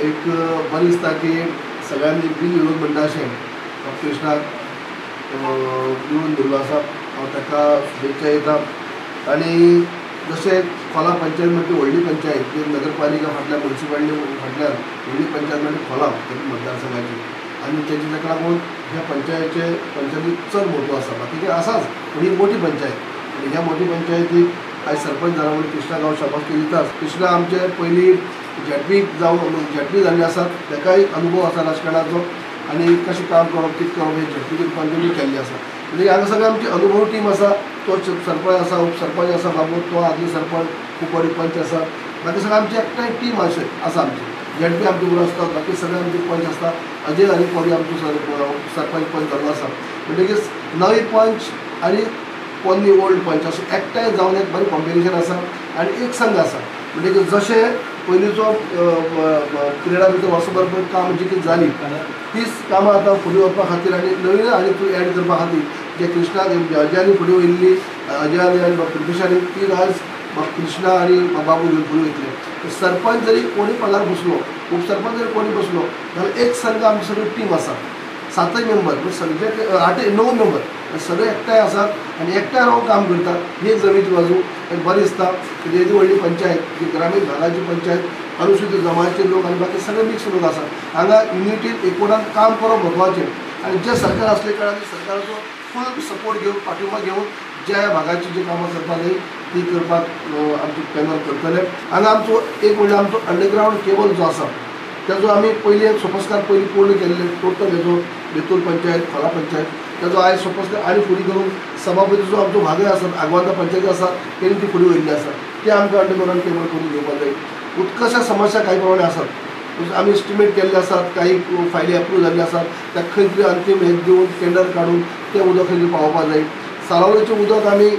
एक बरें दिसता की सगळ्यांनी बिनविरोध म्हणटा अशें कृष्णाक निवडून दिल्लो आसा. हांव ताका शुभेच्छा दिता. आनी जशें खोला पंचायत म्हणजे व्हडली पंचायत, जी नगरपालिका फाटल्यान मुन्सिपालिटी फाटल्यान व्हडली पंचायत म्हणजे खोला मतदारसंघाची, आनी तेजे ताका लागून ह्या पंचायतीचे पंचायतीक चड म्हत्व आसा. बाकीचे आसाच पूण ही मोठी पंचायत आनी ह्या मोठी पंचायतीक आयज सरपंच जाला म्हणून कृष्णा गांव शाबासकी दिताच. कृष्णा आमचे पयलीं झेडपी जावन झेडपी जाल्ले आसात, ताकाय अनुभव आसा राजकारणाचो आनी कशें काम करप कितें करप हें झेडपीच्या रुपान तेणी केल्लें आसा. म्हणजे हांगा सगळें आमची अनुभव टीम आसा. तो सरपंच आसा, उपसरपंच आसा बाबू, तो आदलो सरपंच, खूब पंच आसा, बाकी सगळें आमची एकठांय टीम आसा. आमची झेडपी आमचे बरोबर आसता, बाकी सगळे आमचे पंच आसता. अजय आनी पॉरी आमचो सरपंच पंच जाल्लो आसा. म्हणटकीच नवे पंच आनी पोन्नी ओल्ड पंच अशें एकठांय जावन एक बरें कॉम्बिनेशन आसा आनी एक संघ आसा. म्हणटकीच जशें पयलींचो पिरियडा भितर वर्सभर पयर काम जी कितें जाली तीच कामां आतां फुडें व्हरपा खातीर आनी नवीन आनी तूं एड करपा खातीर जे कृष्णा अजयानी फुडें वयल्ली, अजयानी आनी कृष्णानी ती आज कृष्णा आनी बाबू घेवन फुडें वयतले. सरपंच जरी कोणी पदार बसलो, उपसरपंच जरी कोणी बसलो जाल्यार एक संघ आमची सगळी टीम आसा. 7 मेंबर सगळे 8 9 मेंबर सगळे एकठांय आसात आनी एकठांय रावन काम करतात. ही एक जमेची बाजू एक बरें दिसता की येदी व्हडली पंचायत, जी ग्रामीण भागाची पंचायत, अनुसूचित जमातीचे लोक आनी बाकी सगळे मिक्स लोक आसात. हांगा युनिटीन एकवटान काम करप म्हत्वाचें आनी जे सरकार आसले कारणान सरकाराचो फूल सपोर्ट घेवन पाठिंबा घेवन ज्या ह्या भागाची जी कामां करपाक जाय ती करपाक आमचे पॅनल करतले. हांगा आमचो एक म्हणल्यार आमचो अंडरग्रावंड केबल जो आसा तेजो आमी पयलीं एक सोपस्कार पयलीं पूर्ण केल्ले टोटल हेजो बेतूल पंचायत, खोला पंचायत तेजो आयज सोपस्कार आनी फुडें करून सभापतीचो आमचो भागय आसा, आगवांदा पंचायती आसा तेणी ती फुडें वयल्ली आसा, ते आमकां अंडरग्रावंड केबल करून घेवपाक जाय. उदकाच्या समस्या कांय प्रमाणे आसात, आमी एस्टिमेट केल्ले आसात, काही फायली एप्रूव जाल्ले आसात, त्या खंय तरी अंतीम हें दिवन टेंडर काडून तें उदक खंय तरी पावोवपाक जाय. सालावलेचें उदक आमी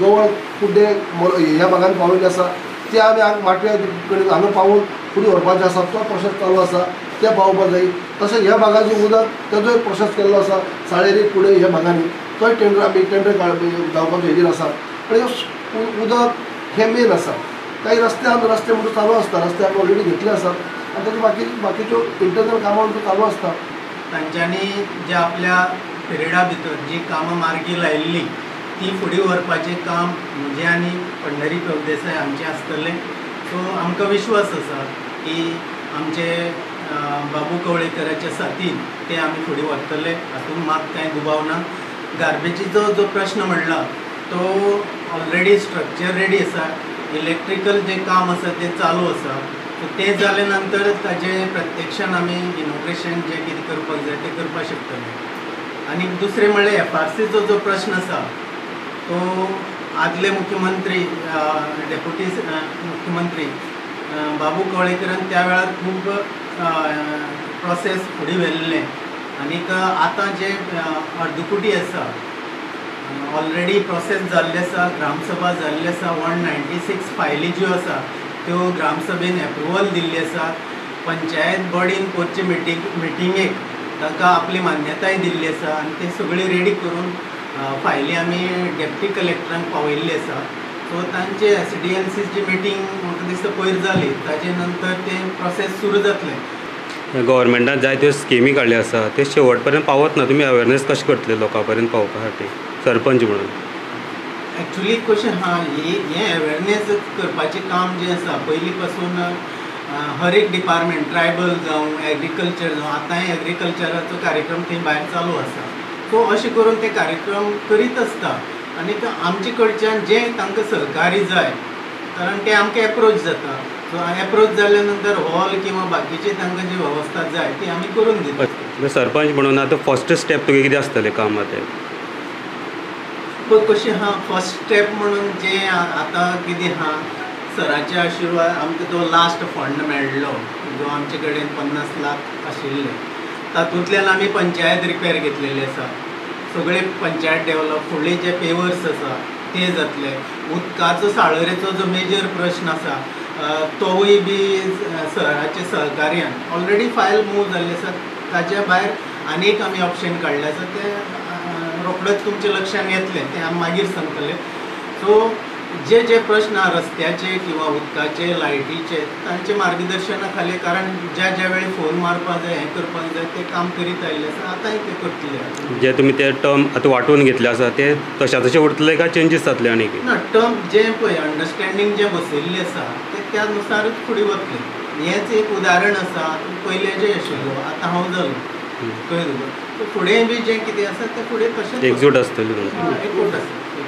गवळ कुड्डे ह्या भागान पावयल्लें आसा, तें आमी हांगा माटव्या कडेन हांगा पावोवन फुडें व्हरपाचें आसा, तो प्रोसेस चालू आसा, तें पावोवपाक जाय. तशेंच ह्या भागाचें उदक तेजोय प्रोसेस केल्लो आसा साळेरी कुडे ह्या भागांनी, तोय टेंडर आमी टेंडर जावपाचो हेजेर आसा. आनी उदक हें मेन आसा. काही रस्ते रस्ते म्हणून चालू आसता, रस्ते आमी ऑलरेडी घेतले आसात आनी ताचे बाकी बाकीच्यो इंटरनल कामां म्हणून चालू आसता. तांच्यांनी जे आपल्या पिरियडा भितर जी कामां मार्गी लायिल्ली ती फुडें व्हरपाचें काम म्हजें आनी पंढरी प्रभुदेसाय हांचें आसतलें. सो आमकां विश्वास आसा की आमचे बाबू कवळेकराच्या साथीन ते आमी फुडें व्हरतले, हातूंत मात कांय दुबाव ना. गार्बेजीचो जो प्रश्न म्हणला तो ऑलरेडी स्ट्रक्चर रेडी आसा, इलेक्ट्रिकल जें काम आसा तें चालू आसा. सो तें जाले नंतर ताजें प्रत्यक्षान आमी इनॉग्रेशन जें कितें करपाक जाय तें करपाक शकतले. आनी दुसरें म्हणल्यार एफआरसीचो जो प्रश्न आसा तो आदले मुख्यमंत्री डेप्युटी मुख्यमंत्री बाबू कवळेकरान त्या वेळार खूब प्रोसेस फुडें व्हेल्लें आनीक आतां जे अर्दकुटी आसा ऑलरेडी प्रोसेस जाल्ली आसा, ग्रामसभा जाल्ली आसा, 196 फायली ज्यो आसा त्यो ग्रामसभेन एप्रुवल दिल्ली आसा. पंचायत बॉडीन करचे मिटिंगेक तांकां आपली मान्यताय दिल्ली आसा आनी ते सगळी रेडी करून फायली आमी डेप्युटी कलेक्टरांक पावयल्ली आसा. सो तांचे SDLCची मिटींग म्हाका दिसता पयर जाली, ताजे नंतर ते प्रोसेस सुरू जातलें. गव्हर्मेंटान जायत्यो स्किमी काडल्यो आसा त्यो शेवट पर्यंत पावत ना, तुमी अवेरनेस कशें करतले लोकां पर्यंत पावोवपा खातीर सरपंच म्हणून? एक्चुली कशें आहा हें अवेरनेस करपाचें काम जें आसा पयलीं पासून हर एक डिपार्टमेंट, ट्रायबल जावं एग्रीकल्चर जावं, आतांय एग्रीकल्चराचो कार्यक्रम थंय भायर चालू आसा. सो अशें करून ते कार्यक्रम करीत आसता आनी आमचे कडच्यान जें तांकां सहकारी जाय कारण ते आमकां एप्रोच जाता. सो एप्रोच जाल्या नंतर हॉल किंवा बाकीचे तांकां जी वेवस्था जाय ती आमी करून दिता. सरपंच म्हणून आतां फर्स्ट स्टेप तुगे कितें आसतलें काम आतां? पळय कशें आहा फर्स्ट स्टेप म्हणून जें आतां कितें आहा सराच्या आशिर्वाद आमकां तो लास्ट फंड मेळ्ळो जो आमचे कडेन 50 लाख आशिल्ले, तातूंतल्यान आमी पंचायत रिपेर घेतलेली आसा. सगळे पंचायत डेवलप फुडले जे पेवर्स आसा ते जातले. उदकाचो साळोरेचो जो मेजर प्रश्न आसा तोवूय बी सराच्या सहकार्यान ऑलरेडी फायल मूव जाल्ली आसा. ताच्या भायर आनी एक आमी ऑप्शन काडलें आसा तें रोखडेंच तुमच्या लक्षान येतलें, तें आमी मागीर सांगतले. सो जे जे प्रश्न आहा रस्त्याचे किंवा उदकाचे लायटीचे तांचे मार्गदर्शना खाली, कारण ज्या ज्या वेळी फोन मारपाक जाय हें करपाक जाय तें काम करीत आयिल्लें आसा, आतांय तें करतले. जे तुमी ते टर्म आतां वांटून घेतले आसा ते तशा तशें उरतले काय चेंजीस जातले आनी? ना, टर्म जें पळय अंडरस्टँडींग जें बसयल्लें आसा तें त्या नुसारूच फुडें वतलें. हेंच एक उदाहरण आसा, पयलें जें आशिल्लो आतां हांव जालो, कळ्ळें तुका, फुडें बी जें कितें आसा तें फुडें तशेंच एकजूट आसतली, एकजूट आसतली.